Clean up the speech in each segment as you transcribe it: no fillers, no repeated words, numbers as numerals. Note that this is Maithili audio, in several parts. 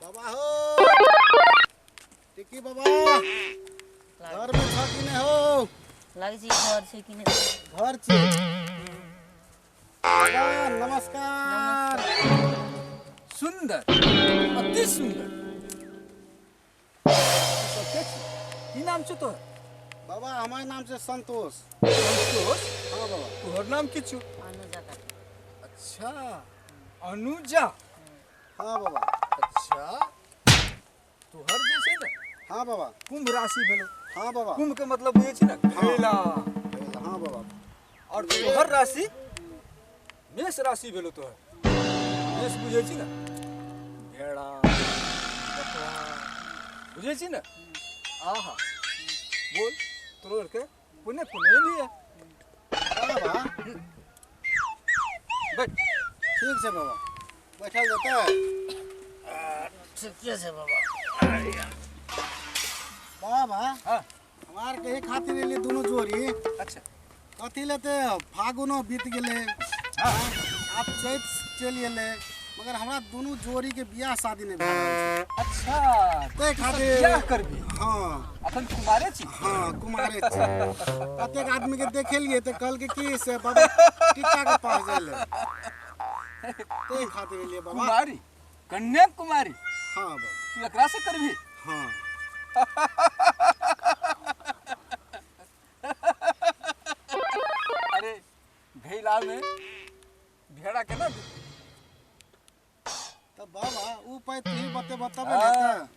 बाबा हो, टिकी बाबा, घर में छ कि नहीं हो? लागै छै घर छै कि नहि। घर छी। बाबा नमस्कार। सुंदर, अति सुंदर। के छी? की नाम छौ तोहर? बाबा हमार नाम छै संतोष। संतोष? हाँ बाबा। तोहर नाम की छौ? अनुजा काकी। अच्छा, अनुजा। हाँ बाबा। अच्छा, तोहर जे छै ने? हाँ बाबा। कुंभ राशि भेलो। हाँ बाबा। कुंभ के मतलब बुझै छी ने? घैला। हाँ बाबा। और तोहर राशि मेष राशि भेलो। तोहर मेष बुझै छी ने? भेड़ा बकरा बुझै छी ने? आहा, बोल, तोहर के पुणे पुणे एलियै? बाबा बैठ। ठीक छै बाबा, बैठल जेतै? ठीके छै बाबा। बाबा। हाँ। हमार के खातिर एलियै दुनू जोड़ी। अच्छा। कथी लेते, फागुनो बीत गेलै। हाँ। आब चैत चलि एलै, मगर हमरा दुनू जोड़ी के बियाह शादी नहि भए रहल छै। अच्छा, ताहि तू सब खातिर। बियाह करबी? हाँ। अखन कुमारे छी? हाँ, कुमारे छी। कतेक आदमी के देखेलियै तऽ कहलकै कि से बाबा टिक्का के पास जाइ ले, ताहि खातिर एलियै बाबा। कुमारी कन्या कुमारी? हाँ बाबा। तू एकरा से करबी? हाँ। अरे, घैला में भेड़ा केना डूबतै? तऽ बाबा उपाय तू ही बते बतेबे ने तऽ।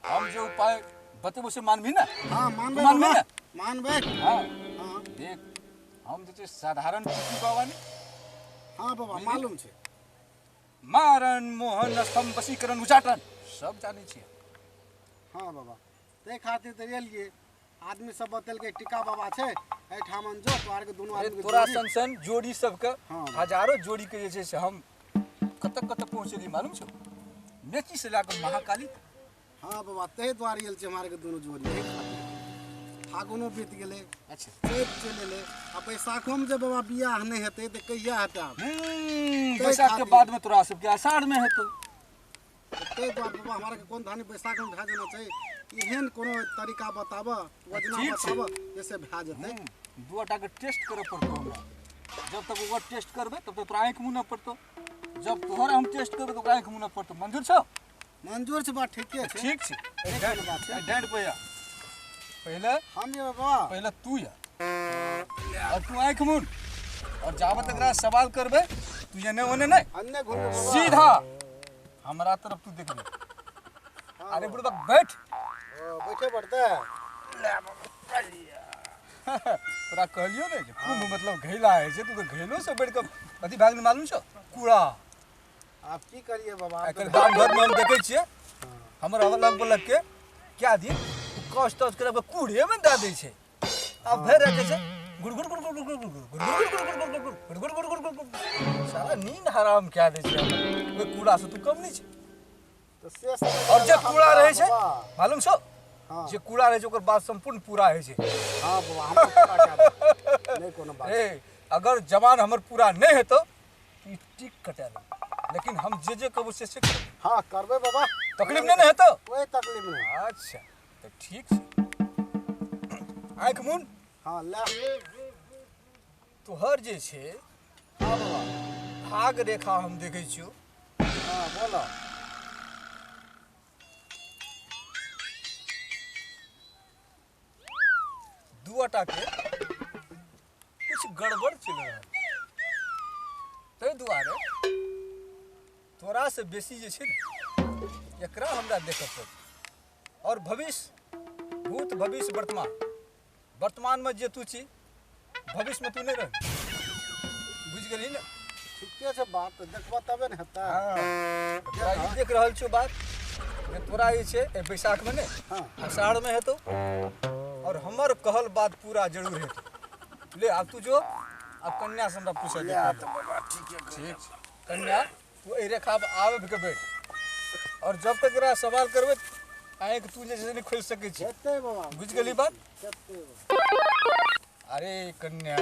हम जे उपाय बतेबो से मानबी ना? हाँ, मानबै। मानबी बाबा ने? मानबै। हाँ। हाँ। देख, हम जे छै साधारण टिकी बाबा ने। हाँ बाबा, मालूम छै। मारन मोहन स्तंभ वशीकरण उच्चाटन सब जानै छियै। हाँ बाबा, ताहि खातिर तऽ एलियै। आदमी सब बतेलकै टीका बाबा छै एहिठामन, जो तोहर के दुनू अरे आदमी के तोरा जोड़ी। सन सन जोड़ी सबके हाँ। हजारों जोड़ी के जे छै से हम कतऽ कतऽ पहुँचेलियै मालूम छौ? मेची से लए कऽ महाकाली तक। हाँ बाबा, ताहि दुआरे आयल छै हमरा के दुनू जोड़ी एहि खातिर। फागुनो बीत गेलै। अच्छा। चैत चलि एलै, आ बैसाखोमे जे बाबा बियाह नहि हेतै तऽ कहिया हेतै आब? ताहि बैसाख के खातिर। बाद में तोरा सबके आषाढ़ में हेतौ। तऽ ताहि दुआरे बाबा, हमरा के कोन धानी बैसाखमे भए जाना चाही, एहन कोनो तरीका बताबऽ, योजना ठीक छै। बताबऽ जैसे भए जेतै। दू टा के टेस्ट करऽ पड़तौ हमरा। जब तक ओकर टेस्ट करबै तब तक तोरा आँखि मुनऽ पड़तौ। जब तोहर हम टेस्ट करबै तऽ ओकरा आँखि मुनऽ पड़तौ। मंजूर छौ? मंजूर छै बा, ठीके छै। ठीक छै। नहि कोनो बात छै। डाँट पे आ पहिले। हम जेबै बाबा? पहिले तू या और तू आँखि मुन, और जाबत एकरा सवाल करबै तू एने ओने नहि। अन्ने घुमबै बाबा। सीधा हमरा तरफ तू देखबी। अरे बुढ़बा, बैठ। ओ, बैठे पड़तै? तोरा कहलियो ने जे कुंभ मतलब घैला होइ छै, तू तऽ घैलो से बढ़ि कऽ अथी भए गेलै, मालूम छौ? कूड़ा। आब की करिए बाबा, आब आइ तऽ काल्हि गाम घरमे हम देखै छियै, हमर अलग बलग के क्या दिन कष्ट तष्ट के कूड़े में दए दै छै। आब भरि राखै छै, गुड़ गुड़ गुड़ गुड़ गुड़ गुड़ गुड़ गुड़ गुड़ गुड़ गुड़ गुड़ गुड़ गुड़ गुड़ गुड़ गुड़ गुड़। साला नींद हराम कए दै छै हमर। ओहि कूड़ा से तू कम नहि छै। तऽ से सब और जे कूड़ा रहै छै, बाबा। मालूम छौ? हाँ। जे कूड़ा रहै छै ओकर बाद सम्पूर्ण पूरा होइ छै। हाँ बाबा, हम पूरा कए देब, नहि कोनो बात। ए, अगर जवान हमर पूरा नहि हेतौ तऽ ई टिक कटा देबै, लेकिन हम जे जे कहबो से से करबै। हाँ, करबै बाबा। तकलीफ नहि ने हेतौ? कोई तकलीफ नहि। अच्छा, तऽ ठीक छै, आँखि मुन। हाँ, ले। तोहर जे छै हाँ बाबा, भाग रेखा हम देखै छियौ। हाँ, बोलो। दू के कुछ गड़बड़ चलि रहल, ताहि दुआरे तोरा से बेसी जे छै ने एकरा हमरा देखऽ पड़तै। और भविष्य, भूत, भविष्य, वर्तमान, वर्तमानमे जे तू छी, भविष्यमे तू नहि रहबी। बुझि गेलही ने? ठीके छै बात, तऽ देखबऽ तबे ने हेतै। हाँ, तोरा ई देख रहल छियौ बात जे तोरा जे छै एहि बैसाखमे नहि, आषाढ़मे हेतौ, और हमर कहल बात पूरा जरूर हेतौ। ले, आब तू जो, आब कन्या से हमरा पूछऽ दे। ले तऽ बाबा, ठीके। ठीक छै। कन्या, तू एहि रेखा पर आबि के बैठ, और जब तक एकरा सवाल करबै आँखि तू जे छै से नहि खोलि सकै छी। हेतै बाबा। बुझि गेली बात? हेतै बाबा। अरे कन्या,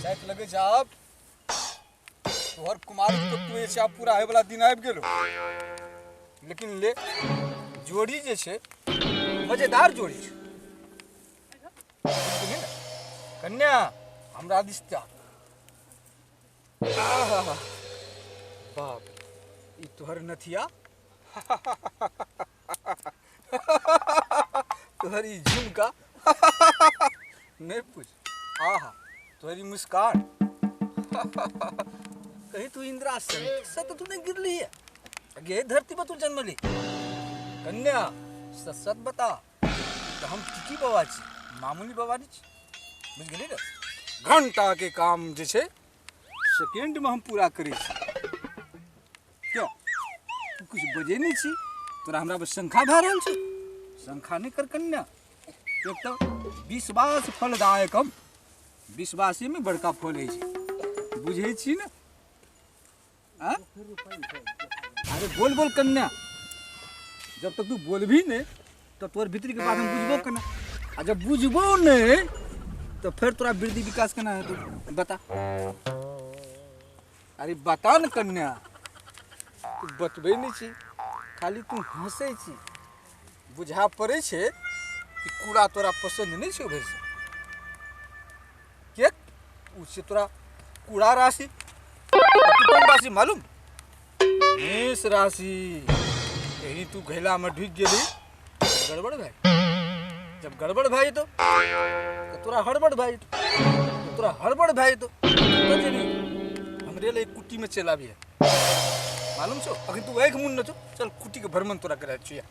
शायद लगै छै आब तोहर कुमारी तो तू जे छै आब पूरा होइवला दिन आबि गेलो। लेकिन ले जोड़ी जे छै मजेदार जोड़ी छै, बुझलिही ने? कन्या, हमरा दिस ताक। आहा, बाप, ई तोहर नथिया, तोहर ई झुमका, नहीं पूछ, आहा, तोहर ई मुस्कान। कहीं तू इंदिरा से तो तू नहीं गिरली है? गे धरती पर तू जन्मली। कन्या, सच सच बता, तो हम टिकी बाबा छी, मामूली बाबा नहीं छी, बुझ गेली ने? घंटा के काम जे छै सेकेंड में हम पूरा करै छी। क्यों तू कुछ बजे नहीं छी? तोरा हमरा पर शंखा भए रहल छै? शंखा नहीं कर कन्या। एक तऽ विश्वास फलदायकम, विश्वासे में बड़का फल होइ छै, बुझै छी ने? आँ? अरे बोल बोल कन्या, जब तक तू बोलबी नहीं तो तोर भीतरी के बात हम बुझबो केना? आ जब बुझबो नहीं तो फिर तोरा वृद्धि विकास केना हेतौ? बता। अरे बता न कन्या, तू बतबै नहीं छी, खाली तू हंसै छी। बुझा पड़ै छै कि कूड़ा तोरा पसंद नहीं छौ भरि से। के उ छै तोरा कूड़ा राशि। आ तू कोन राशि मालूम? मेष राशि। यही तू घैला में ढुक गेली, गड़बड़ भाई। जब गड़बड़ भए जेतौ तऽ तोरा हड़बड़ भए जेतौ। जब तोरा हड़बड़ भए जेतौ तऽ जेबही हमरे लए कुटी में चलि आबिहे, मालूम छौ? अखन तू आँखि मुनने छौ, चल कुटी के भ्रमण तोरा करा छियै।